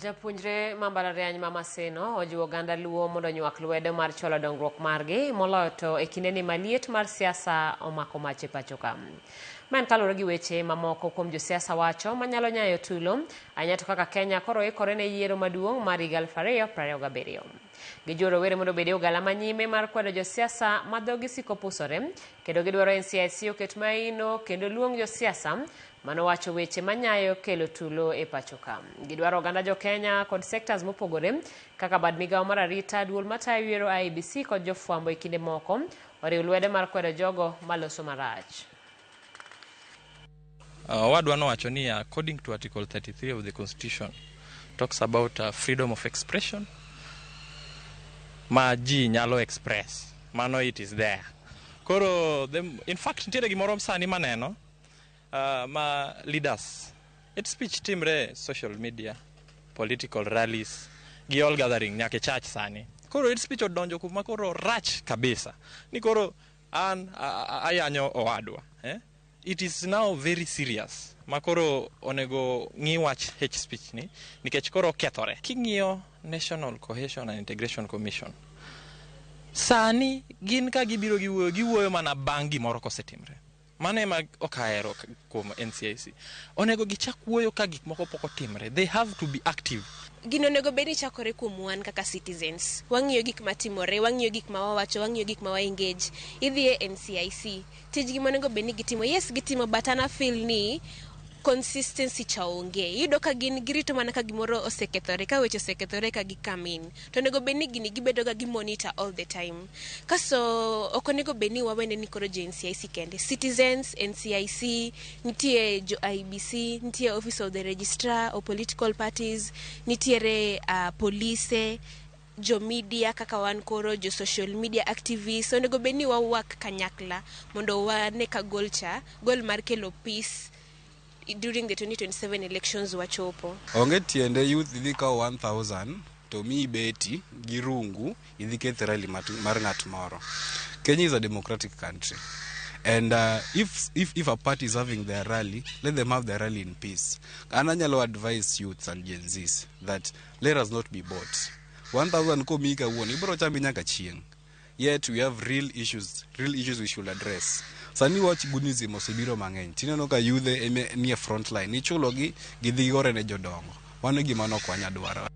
Japuonjre ma mbalariany ma Maseno ojiwo oganda Luo mondo onywak lwedo mar chwalo dongruok margi moloyo to e kindeni ma liet mar siasa omako mach e pacho ka. Ma en kaluwore gi weche mamoko kuom josiasa wacho manyalo nyayo tulo ahinya to kaka Kenya koro ikore ne yiero maduong' mar higa 2027. Gijiwo rowere mondo obed e ogala manyime mar kwedo josiasa ma dhogi siko pusore kendo gidwaro NCIC oket maino kendo luong josiasa manowacho weche manyayo kelo tulo e pacho ka. Gidwaro oganda jo Kenya kod sectors mopogore kaka bad migawo mar arita, duol matayo yiero IEBC kod jofwambo e kinde moko oriw lwedo mar kwedo jogo maloso marach. Owadwa nowacho ni according to Article 33 of the Constitution talks about freedom of expression ma ji nyalo express, mano it is there. Koro in fact nitiere gimoro sani maneno ma leaders hate speech timre social media, political rallies gi all gathering nyaka e church sani. Koro hate speech odonjo kuma koro rach kabisa ni koro an ayanyo owadwa, eh? It is now very serious ma koro onego ng'i wach hate speech ni nikech koro okethore. King'iyo National Cohesion and Integration Commission sani, gin ka gibiro giwuoyo, giwuoyo mana bang' gimoro kosetimre. Mano ema ok ahero kuom NCIC. Onego gichak wuoyo ka gik moko pok otimre. They have to be active. Gino onego bed ni chakore kuom wan kaka citizens. Wang'iyo gik matimore, wang'iyo gik ma wawacho, wang'iyo gik ma wa engage. Idhi e NCIC, tijgi monego bed ni gitimo, yes, gitimo, but an afeel ni consistency cha onge. Iyudo ka gin girito mana ka gimoro osekethore, ka weche osekethore ka gi come in. To onego bed ni gini gibedo ga gi monitor all the time. Kaso ok onego bed ni wawene ni koro jo NCIC kende. Citizens, NCIC, nitie jo IEBC, nitie Office of the Registrar of Political Parties, nitiere polise, jo media kaka wan koro, jo social media activists. Onego bed ni wawak kanyakla mondo wane ka goal cha, goal mar kelo peace during the 2027 elections wachopo. Onge tiende youth idhi kawo 1000 to miyi beti gi rungu idhi keth rally mar ng'at moro. Kenya is a democratic country. And if a party is having their rally, let them have their rally in peace. An anyalo advise youths and Gen Zs that let us not be bought. 1000 komiyi kawuono, ibiro chami nyaka chieng'. Yet we have real issues, real issues we should address. Sani wach goonism osebiro mang'eny. Tineno ka yudhe eme nie front line. Ichulogi gidhi gore ne jodongo. Mano e gima ne ok wanya dwaro.